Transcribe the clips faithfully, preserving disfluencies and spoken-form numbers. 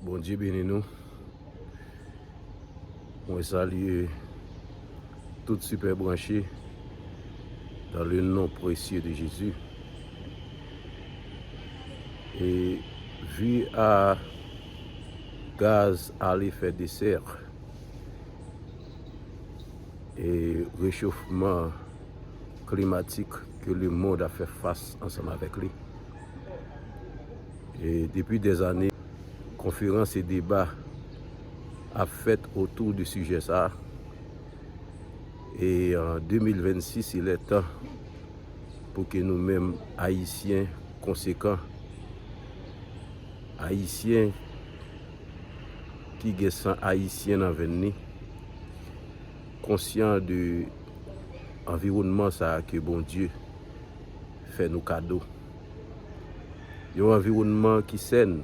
Bondye beni nou. Mwen salye tout Sipè Branche dans le nom précieux de Jésus. E vi a gaz ale fè desè e rechofman klimatik ke lemonn ap fè fas ansanm avèk li. E depi dèzane, konferans e deba ap fèt otou de sijè sa a. E an de mil vennsis, il est temps pou ke nou menm Ayisyen konsekan, Ayisyen ki gen san Ayisyen nan venn li, konsyan de anviwònman sa a ke Bondye fè nou kado. Yon anviwònman ki sèn,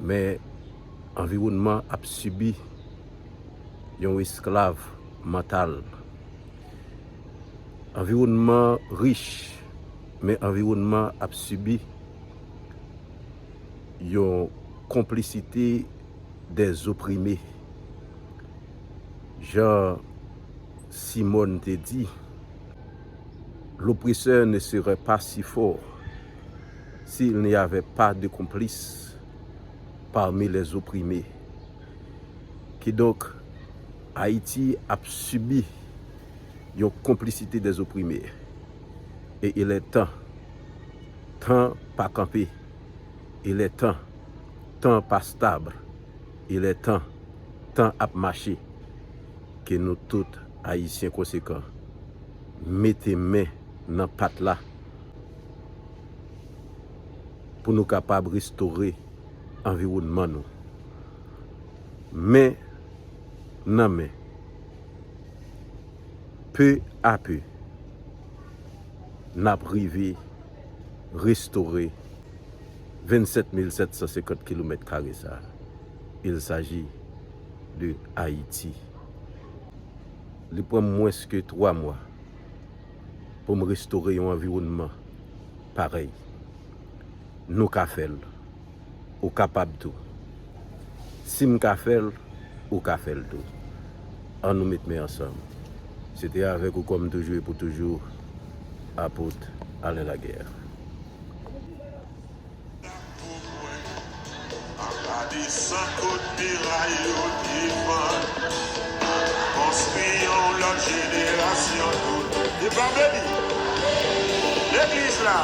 men anviwònman ap sibi yon esklav mantal. Anviwònman rich, men anviwònman ap sibi yon konplisite dèzoprime. Jan Simone te di, l'oppresseur ne serait pas si fort s'il n'y avait pas de complices parmi les opprimés. Kidonk, Ayiti ap sibi yon konplisite dèzoprime. E il est temps, tan pa kanpe. Il est temps, tan pa stab. Il est temps, tan ap mache. Ke nou tout, Ayisyen konsekan, mete men nan pat la pou nou kapab restore anviwònman nou. Men nan men, pe a pe, n ap rive restore vennsèt mil sèt san senkant kilomèt kare sa a. Il s'agit de Ayiti. Li pran m mwens ke twa mwa pou m restore yon anviwònman parèy. Nou ka fè l. Ou kapab tou. Si m ka fè l, ou ka fè l tou. Ann nou met men ansanm. Se te avèk ou kòm toujou e pou toujou, Apot Alain Laguerre. Gade san kote ray yo defann. Konstwi yon lòt jenerasyon tou. Devan beni. Legliz la.